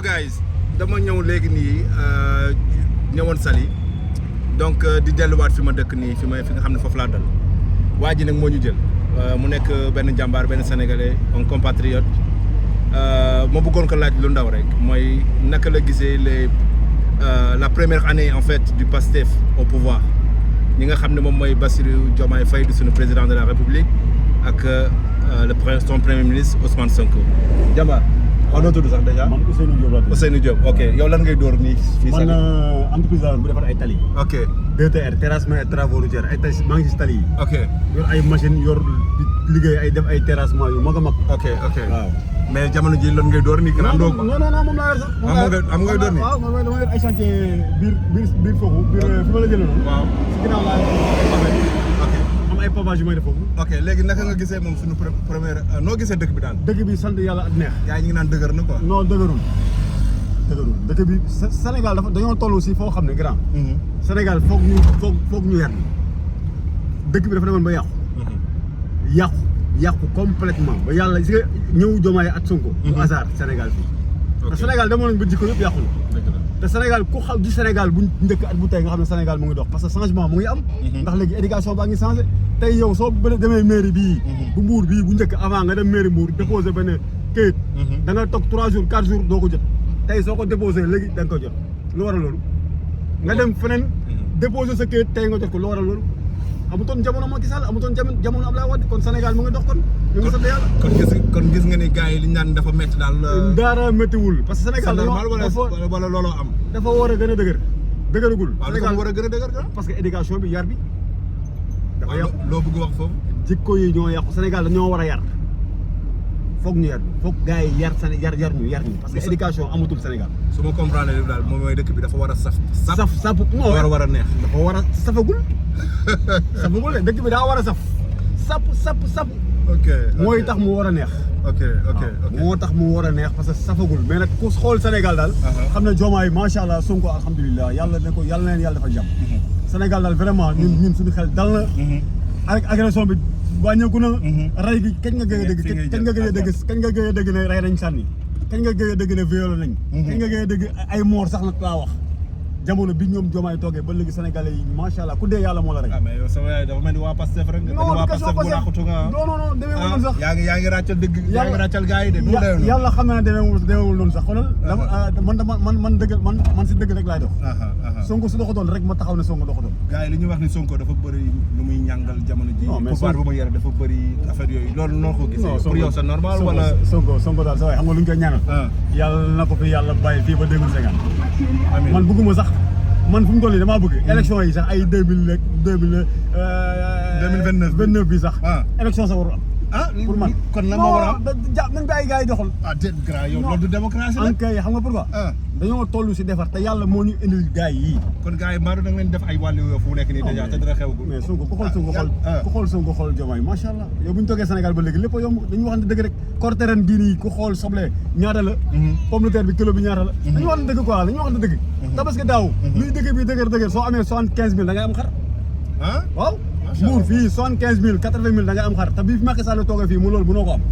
guys dama ñëw léegi nii ñëwoon Saly donc di delluwaat fi ma dëkk nii fi nga xam ne foofu laa dal waa ji nag moo ñu jël mu nekk benn jàmbaar benn sénégalais un compatriote ma bëggoon ko laaj lu ndaw rek mooy naka la gisee la première année en fait du PASTEF au pouvoir ñi nga xam ne moom mooy Bassirou Diomaye Faye du suñu président de la République ak son premier ministre Ousmane Sonko. jàmbaar waaw noo tudd sax déjà. man Ousseynou Diop laa tudd. Ousseynou Diop ok yow lan ngay door nii fii Saly. man entreprise la bu defar ay tali. ok 2TR terrassement et travaux routiers ay tali maa ngi si tali yi. ok yor ay machine yor liggéey ay def ay terrassement yu mag a mag. ok waaw. mais jamono ji lan ngay door nii. non non moom laa yor sax. am ngay door nii. waaw man dama yor ay chantier biir foofu. fi ma la jëlee noonu. waaw si ginnaaw laa ok am ay pavage yu may def foofu. ok léegi naka nga gisee moom suñu première noo gisee dëkk bi daal. dëkk bi sant yàlla ak neex. yaa ngi naan dëgër na quoi. non dëgërul dëkk bi Sénégal dañoo toll si foo xam ne grand. Sénégal foog ñu yar dëkk bi dafa demoon ba yàqu complètement ba yàlla gis nga ñëw Diomaye ak Sonko. du hasard Sénégal fii. te Sénégal demoon nañ ba jikko yëpp yàqu na. te Sénégal ku xam di Sénégal bu njëkk at bu tey nga xam ne Sénégal mu ngi dox parce que changement mu ngi am. ndax léegi éducation baa ngi changé. tey yow soo demee mairie bii. bu Mbour bii bu njëkk avant nga dem mairie Mbour déposé benn këyit. da nga toog 3 jours 4 jours doo ko jot. tey soo ko déposé léegi da nga ko jot lu waral loolu. nga dem feneen déposé sa këyit tey nga jot ko lu waral loolu. amutoon jamono Macky Sall amutoon jamono Abdoulaye Wade kon Sénégal mu ngi dox kon. ñu ngi sant yàlla kon gis nga ni gars yi li ñu naan dafa métti daal. dara méttiwul parce que Sénégal normal wala looloo am. dafa war a gën a dëgër dëgëragul. Sénégal war a gën a dëgër quoi. parce que éducation bi yar bi. dafa yàqu loo bëgg wax foofu. jikko yi ñoo yàqu Sénégal dañoo war a yar foog ñu yar foog gars yi yar ñu parce que éducation amatul Sénégal. su ma comprendre léegi daal moom mooy dëkk bi dafa war a saf non war a neex. dafa war a safagul de dëkk bi daa war a saf sap. ok mooy tax mu war a neex. ok moo tax mu war a neex parce que safagul mais nag ku xool Sénégal daal. xam ne Diomaye macha allah Sonko alhamdulilah yàlla na leen yàlla dafa jàmm. Sénégal daal vraiment ñun suñu xel dal na. avec agression bi wàññeeku na. rey gi kañ nga gëj a dégg kañ nga gëj a dégg ne rey nañ sànni. kañ nga gëj a dégg ne violé nañ. kañ nga gëj a dégg ay moor sax nag laa wax. jamono bi ñoom Diomaye toogee ba léegi sénégalais yi macha allah ku dee yàlla moo la rek. ah mais yow sama yaay dafa mel ni waa Pastef rek. non waa Pastef bu ràqatu nga. non demeewul noonu sax. yaa ngi ràccal dëgg. yaa ngi ràccal gars yi de. yàlla xam na ne demeewul noonu sax xoolal. man si dëgg rek laay dox. Sonko su doxatoon rek ma taxaw ne Sonko doxatoon. gars yi li ñu wax ni Sonko dafa bëri lu muy ñàngal jamono ji. non mais pouvoir bu mu yore dafa bëri affaire yooyu loolu noo ko gisee. pour yow c'est normal wala. Sonko daal sa waay xam nga lu ñu koy ñaanal. yàlla na ko fi yàlla bàyyi fii ba 2050. amiin man bëgguma sax. man fu mu toll nii damaa bëgg élection yi sax ay 2029 bi sax. élection sax warul am. pour man kon lan moo war a am nañ bàyyi gars yi doxal. déet grand yow loolu du démocratie la. kay xam nga pourquoi. dañoo toll si defar te yàlla moo ñu indil gars yi. kon gars yi maa da nga leen def ay wàllu yoo fu mu nekk nii déjà te dara xewagul. mais Sonko ku xool Sonko xool Diomaye macha allah yow bu ñu toogee Sénégal ba léegi lépp a yomb dañuy waxante dëgg rek korte ren bii nii ku xool soble ñaata la. pomme de terre bi kilo bi ñaata la. dañu waxante dëgg quoi dañu waxante dëgg. te parce que daaw luy dëgg bi dëgër soo amee 75000 da ngay am xar. waaw Mbour fii 75000 80000 da ngay am xar te bii Macky Sall toogee fii mu loolu mënoo ko am.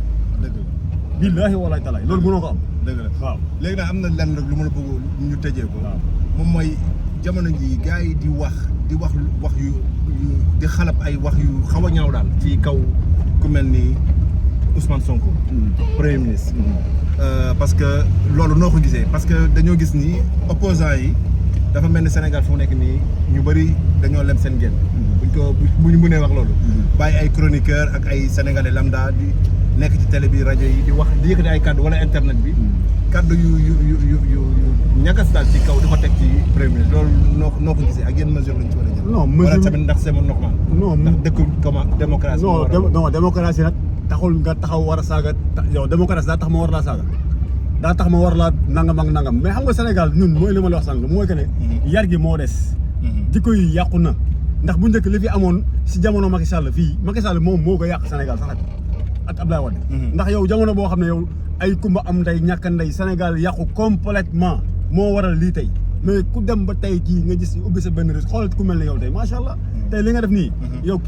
dëgg la billaahi wallaahi talaay loolu mënoo ko am. dëgg la waaw léegi nag am na lenn rek lu ma la bëgg ñu tëjee ko. moom mooy jamono ji gars yi di wax yu di xalab ay wax yu xaw a ñaaw daal ci kaw ku mel ni Ousmane Sonko. premier ministre. parce que loolu noo ko gisee parce que dañoo gis ni opposants yi dafa mel ni Sénégal fu mu nekk nii ñu bëri dañoo lem seen génn. bu ñu mënee wax loolu. bàyyi ay chroniqueur ak ay sénégalais lambda di nekk ci télé bi rajo yi di wax di yëkkati ay kaddu wala internet bi. kaddu yu ñagas daal ci kaw di ko teg ci premier ministre loolu noo ko gisee ak yenn mesure lañ ci war a jël. non mesure wala tamit ndax c'est normal. non ndax dëkk démocratie. non démocratie nag taxul nga taxaw war a saaga yow démocratie daa tax ma war laa saaga. daa tax ma war laa nangam ak nangam mais xam nga Sénégal ñun mooy li ma la wax sànq mooy que ne. yar gi moo des. jikko yi yàqu na ndax bu njëkk li fi amoon si jamono Macky Sall fii Macky Sall moom moo ko yàq Sénégal sax ak Abdoulaye Wade. ndax yow jamono boo xam ne yow ay kumba am ndey ñàkk ndey Sénégal yàqu complètement moo waral lii tey mais ku dem ba tey jii nga gis ubbi sa benn réseau xoolal ku mel ne yow tey macha allah tey li nga def nii. yow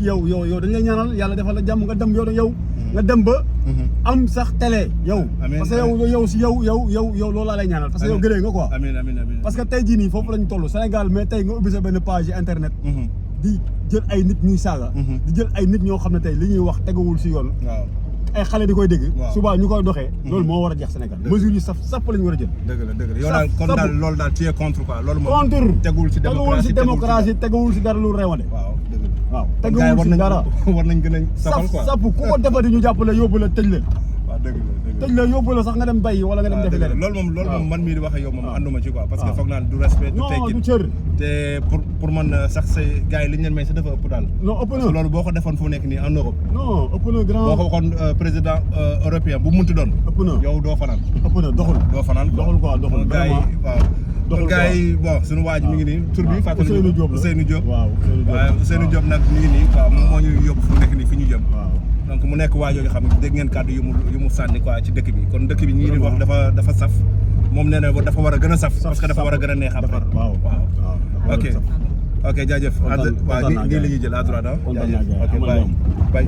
dañ lay ñaanal yàlla defal la jàmm nga dem nga dem ba am sax télé yow. parce que yow loolu laa lay ñaanal parce que yow gënee nga quoi. amiin parce que tey jii nii foofu lañ toll Sénégal mais tey nga ubbi sa benn page internet. di jël ay nit ñuy saaga. di jël ay nit ñoo xam ne tey li ñuy wax teguwul si yoon. waaw ay xale di koy dégg. suba ñu koy doxee. loolu moo war a jeex Sénégal. mesures yi saf lañ war a jël. dëgg la yow daal kon daal loolu daal tu es contre quoi. loolu moom teguwul si démocratie teguwul si dara lu reewande. waaw dëgg la waaw teguwul si dara. war nañ gën a safal quoi saf ku ko defati ñu jàppale yóbbu la tëj la. waaw dëgg la tëj la yóbbu la sax nga dem bay wala nga dem defi leneen. loolu moom man mii di wax ak yow moom ànduma ci quoi parce que foog naa du respect du teggin du cër te pour man sax say gars yi li ñu leen may sa dafa ëpp daal. non ëpp na loolu boo ko defoon fu nekk nii en Europe. non ëpp na grand boo ko waxoon président européen bu munti doon. ëpp na yow doo fanaan. ëpp na doxul. doo fanaan doxul quoi doxul vraiment waaw. doxul gars yi bon suñu waa ji mi ngi nii tur bi fàttali Ousseynou Diop waaw Ousseynou Diop nag mi ngi nii waaw moom moo ñu yóbbu fu nekk nii fi ñu jëm. donc mu nekk waa jooju xam ne dégg ngeen kàddu yu mu sànni quoi ci dëkk bi kon dëkk bi ñii di wax dafa saf moom nee na dafa war a gën a saf parce que dafa war a gën a neex après waaw ok jaajëf waaw nii la ñuy jël à droite ok bye